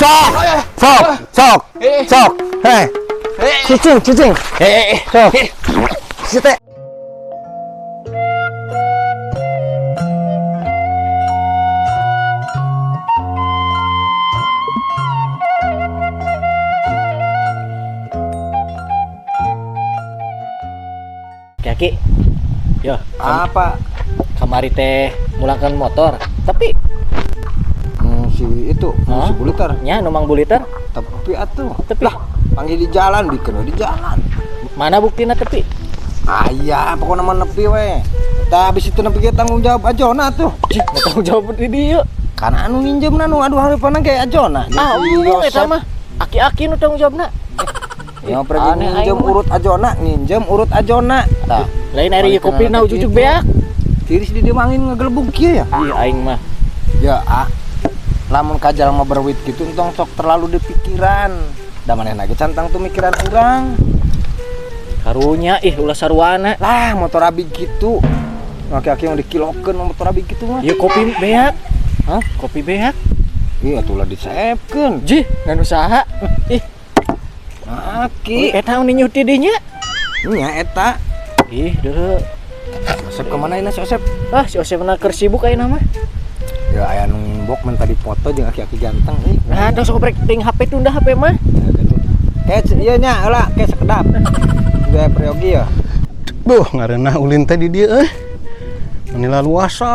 Sok. Sok, sok. Sok. Hei. Cicing, cicing. Eh, Sok. Si teh. Kaki. Yo, Apa? Kamari teh mulangkan motor. Tapi Si itu, Hah? si Buliter. Nya nu Mang Buliter. Tepi atuh. Tepi. Lah, panggil di jalan, bikin di jalan. Mana buktina tepi? Aya, pokoknya mah nepi we. Tah habis itu nepi ge tanggung jawab Ajona tuh. Cih, nggak tanggung jawab di dieu. Karena anu nginjem nu aduh hareupeuna ge Ajona. Ah, Jadi embung eta Yosep. mah. Aki-aki nu tanggung jawabna. Yang pergi Aneh nginjem aing mah. urut Ajona, nginjem urut Ajona. Tah, Lain ari ieu kopina ujug-ujug beak. Tiris di dieu mangin ngegelebug kieu ya. Ih, aing mah. Ya, ah. Lamun ka jalma berwit gitu entong sok terlalu dipikiran. Da manehna ge can tangtu mikiran urang. Karunya ih ulah saruana. Lah, motor abi gitu. Aki-aki yang dikilokeun motor abi gitu mah. Ieu kopi beak. Hah? Kopi beak. Iya, atuh lah diseepkeun. Jih, ngan usaha. Ih, Aki. eta nu nyuti dinya. Nya eta. Ih, deuh. Osep kemana ini si Osep? Ah, si Osep mah keur sibuk ayeuna mah. Ya aya nu ngimbok minta dipoto jeung aki-aki ganteng ih. Nah, tong sok brek ting HP tunda HP mah. Ya, gitu. Kayak ieu nya heula, kayak sekedap. Gaya peryogi ya. Duh, ngareunah ulin teh di dieu euy. Meni luasa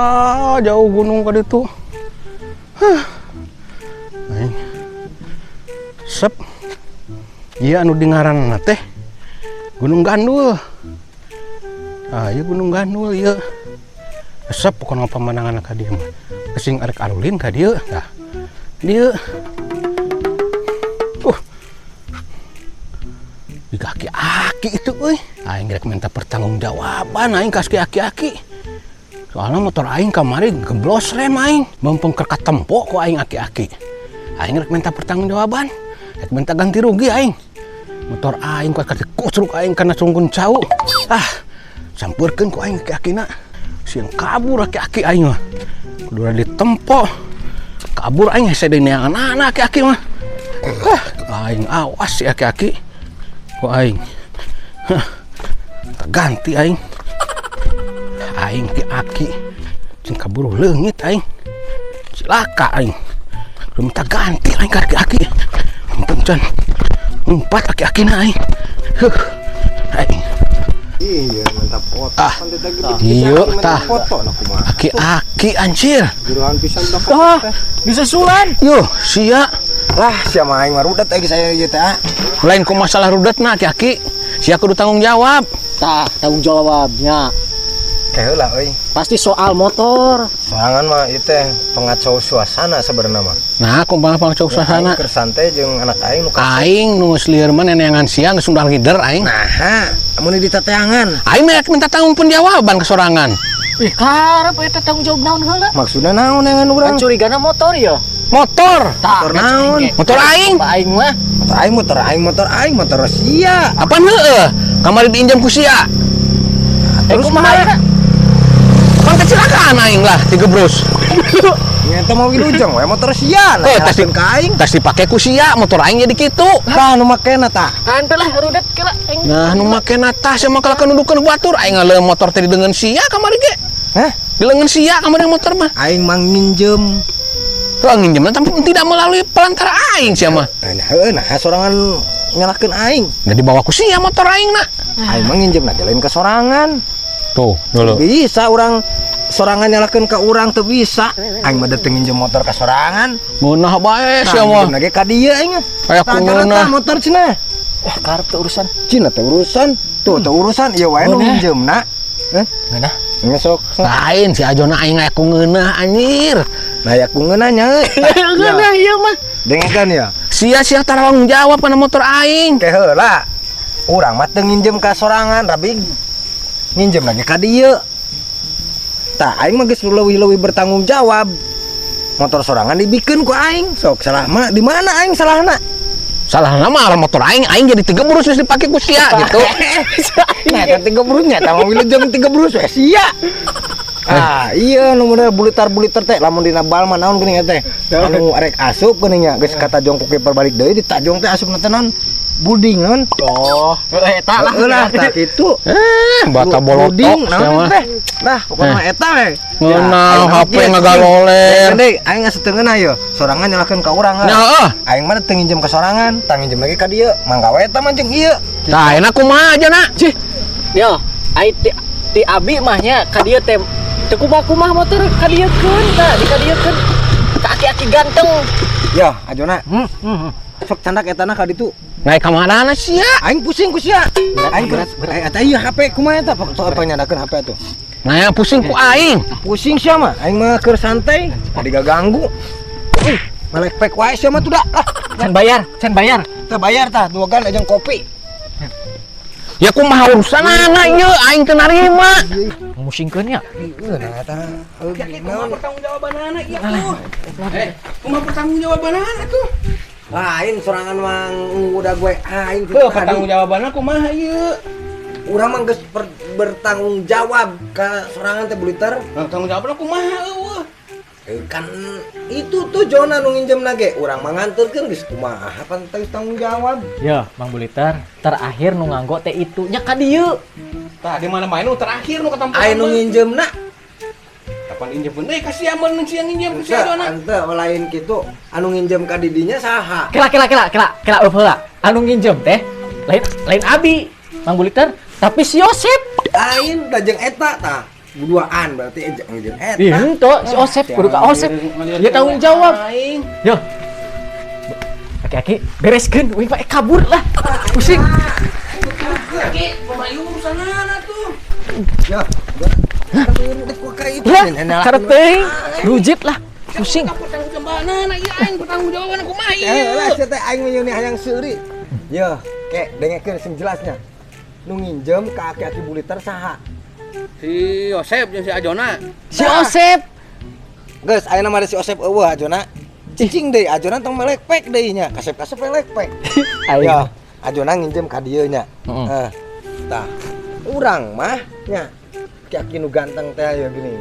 jauh gunung ka ditu. Hah. Aing. Sep. Ieu anu di ngaranna teh Gunung Gandul. Ah, ieu Gunung Gandul ieu. Resep pokona pemandangan ka dieu mah. Kesing arek arulin ka dieu. Tah. Dieu. Di aki-aki itu euy. Aing rek minta pertanggungjawaban aing ka aki-aki. Soalnya motor aing kamari geblos rem aing. Mumpung keur katempo ku aing aki-aki. Aing rek minta pertanggungjawaban. Rek minta ganti rugi aing. Motor aing kuat kucruk aing kana sungkun cau. Ah, sampeurkeun ku aing aki-akina. Sieun kabur aki-aki aing mah. Kudu ditempo. Kabur aing hese deui neangan aki-aki mah. Ah, aing awas si aki-aki. Ku aing. Hah, terganti aing. Aing ki aki. Cing kaburu leungit aing. Cilaka aing. Kudu minta ganti aing ka aki-aki. Ampun can. Empat aki-aki na aing. Huh. Aing. Iya, minta foto. Ah. Kan teh tadi Iya, minta tah. foto nah kumaha. Aki-aki anjir. Juruhan pisan dah. Ah, disusulan. Yo, sia. Lah, sia mah aing mah rudet euy saya ieu teh. ah. Lain ku masalah rudet na aki-aki. Sia kudu tanggung jawab. Tah, tanggung jawabnya. Kayak heula euy. Pasti soal motor. Sorangan mah ieu teh pengacau suasana sebenarnya mah. Nah, kumaha pangcok suasana. Aing keur santai jeung anak aing nu kasep. Aing nu geus lieur mah neneangan sia geus udah leader aing. Nah, mun di tateangan. Aing mah minta tanggung penjawaban kesorangan. Ih, karep eta tanggung jawab naon heula? Maksudna naon dengan urang? Kan curigana motor ya. Motor. Tah, Motor naon? Motor aing. Pak aing mah. Motor aing, motor aing, motor aing, motor sia. Apaan heueuh? Kamari diinjam ku sia. Eh, Terus kumaha kumaha? eta? Kan kecelakaan aing lah digebrus. Nyata mau wilujeng we motor sia. Nah, Eh, tas di nyalahkeun ka aing. Tas dipake ku sia, motor aing jadi kitu. Tah nu makena tah. Hanteu lah rudet kela aing. Nah, nu makena tas sama kalakan nudukeun batur aing ngaleum motor teh di deungeun sia kamari ge. Hah? Di leungeun sia kamari motor mah. Aing mah nginjem. Tuh nginjemna tapi tidak melalui perantara aing sia mah. Nah, heueuh nah sorangan nyalahkeun aing. Udah dibawa ku sia motor aing na. Aing mah nginjem na lain ke sorangan. Tuh, dulu. Bisa orang sorangan nyalahkeun ke urang teu bisa. Aing mah dateng nginjem motor ka sorangan. Ngeunah bae sia mah. Nginjem ge ka dieu aing. Kayak Tah, ngeunah. tah, motor cenah. Eh, karep teu urusan. Cina teh urusan. Tuh teh urusan ieu wae nu Ngeunah. nginjemna. Hah? Ngeunah. Nya sok. Lain si Ajona aing aya ku ngeunah anjir. Nah ya ku ngeunah nya euy. Ngeunah ieu mah. Dengekan ya. Sia-sia tanggung jawab kana motor aing. Ke heula. Urang mah teu nginjem ka sorangan, rabig. Nginjem lagi ka dieu. Tah aing mah geus leuwih-leuwih bertanggung jawab. Motor sorangan dibikeun ku aing. Sok salah mah di mana aing salahna? Salah nama orang motor aing, aing jadi tiga burus geus dipake ku sia gitu. Nah, eta tiga burusnya, tah mah wilujeng tiga burus we sia. Ah, iya nu model bulitar-bulitar teh lamun dina bal mah naon geuning teh. Anu arek asup geuning nya geus katajong ku kiper balik deui, ditajong teh asup teh naon? Buding naon? Oh, eta lah. Heeh lah, tah kitu. Eh, bata bolotok Buding naon mah. Teh? Nah, pokoknya mah eta we. Ngeunah HP ngagaloler. Deui, aing geus teu ye. Sorangan nyalahkeun ka urang. Nya heeh. Aing mah teu nginjem ka sorangan, tah nginjem lagi ka dieu. Mangga we eta mah jeung ieu. Tah enak kumaha aja nak? Cih. Yo, ai ti, ti abi mah nya ka dieu teh teu kumaha-kumaha motor ka dieukeun tah, dikadieukeun. Ka aki-aki ganteng. Ya, Ajona. Sok candak eta na ka ditu. Naik ka mana sia? Aing pusing ku sia. Aing Berat, berat. Aing eta ieu HP kumaha eta? Sok apa nyadakeun HP tuh. Nah, pusing ku aing. Pusing sia mah. Aing mah keur santai, tadi ganggu. Uy, melek pek wae sia mah tuh dah. Lah, Can bayar, can bayar. teu bayar tah, dua gan jeung kopi. Ya kumaha urusan anak ieu aing teu narima. Musingkeun nya. Ieu nah eta. Naon? Pertanggungjawabanana ieu tuh. Eh, kumaha pertanggungjawabanana tuh? Lain sorangan mah udah gue aing Heuh, pertanggungjawabanna kumaha ieu? Urang mah geus bertanggung jawab ka sorangan teh, Buliter. Tanggung jawabna kumaha eueuh? Eh, kan itu tuh Jona nu nginjem ge, urang mah nganterkeun geus kumaha pan tanggung jawab. Yo, Mang Buliter, terakhir nu nganggo teh itu nya ka dieu. Tah di mana main nu terakhir nu katampo. Aing nu nginjemna. Kapan injem deui ka sia mun sia nginjem ku sia Jona. Ente lain kitu, anu nginjem ka didinya saha? Kela kela kela kela kela eueuh heula. Anu nginjem teh lain lain abi, Mang Buliter, tapi si Yosep. Lain tah jeung eta tah. Duaan berarti jeung jeung eta. Ih, henteu si Osep kudu ka Osep. Dia tanggung jawab. Aing. Yo. Aki-aki bereskeun, uing mah kabur lah. Pusing. Ki, kumaha ieu urusanana tuh? Ya. Lah, karep teuing. Rujit lah. Pusing. Pertanggungjawabanana ieu aing pertanggungjawabanna kumaha ieu? Eh, lah sia teh aing mah hayang seuri. Yo, kek dengekeun sing jelasnya. Nu nginjem ka aki-aki Buliter saha? Si Yosep jeung si Ajona. Si Osep. Geus, ayeuna mah si Osep eueuh Ajona. Cicing deui Ajona tong melek pek deui nya. Kasep-kasep melek pek. Aing. Ya, Ajona nginjem ka dieu nya. Heeh. Eh, tah. Urang mah nya aki-aki nu ganteng teh ya gini.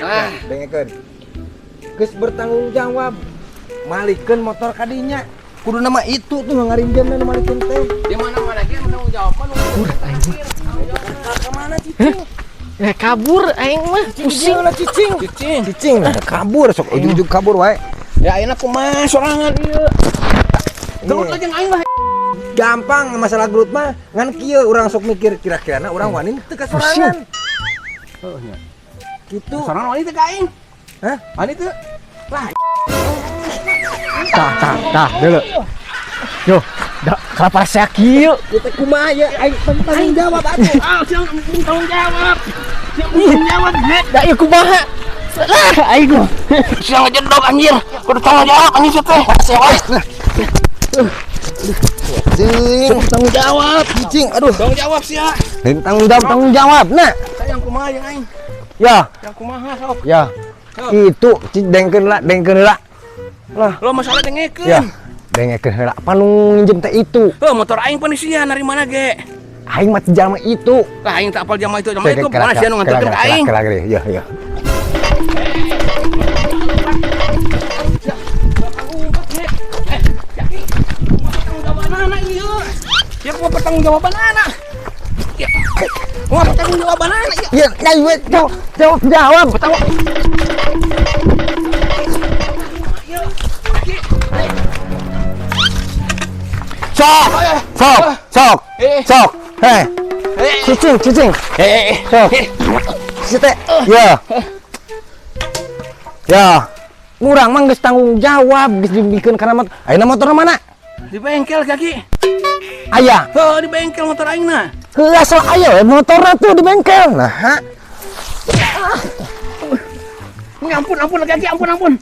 Ah, dengekeun. Geus bertanggung jawab. Malikeun motor ka dinya. Kudu nama itu tuh ngarinjemna nu malikeun teh. Di mana-mana ge tanggung jawab mah nu Aing. Ka mana cicing? Eh, kabur aing mah. Pusing. Lah cicing. Cicing. Cicing lah kabur sok ujug-ujug kabur wae. Ya ayeuna kumaha sorangan ieu? Gelut Iya. lah jeung aing lah. Gampang masalah gelut mah, ngan kieu urang sok mikir kira-kirana urang wani teu ka sorangan. Heuh nya. Gitu. Sorangan wani teu ka aing? Hah? Wani teu? Lah, Tah tah tah dulu. Yo, da kenapa saya kieu? Kita kumaha ya aing tanggung jawab atuh. Ah, siang tanggung jawab. Siang tanggung jawab, he. Da ieu kumaha? Lah, aing mah. Siang ngejedog anjir. Kudu tanggung jawab anjir sia teh. Cicing, Tanggung jawab. cicing, aduh. Tanggung jawab sia. Lain tanggung jawab, tanggung jawab. Nah, Sayang kumaha jeung aing? ya, Yang kumaha sok? Ya. Itu dengkeun lah, dengkeun heula. Lah, Lo masalah dengekeun. ya. Dengekeun heula. Apa nu nginjem teh itu? Heuh, motor aing pan sia narimana ge. Aing mah jalma itu. Lah aing tak apal jama itu, jama itu pokona sia nu nganterkeun ka aing. Kela, kela, ya, ya. Eh, Jaki, kumaha pertanggungjawabanana ieu? Ya kumaha pertanggungjawabanana? Ya, kumaha pertanggungjawabanana ieu? Ya, ya, jawab, jawab, jawab. Ieu, Jaki. Sok, sok, sok, sok. Hei, cicing, cicing. Sok. Si teh, ya. Ya. Urang mah geus tanggung jawab, geus dibikeun kana motor. Ayeuna motorna mana? Di bengkel, Jaki. Aya. Heuh, di bengkel motor aing na. Heuh, asal aya we motorna tuh di bengkel. Nah, ha. Ampun, ampun, Jaki, ampun, ampun.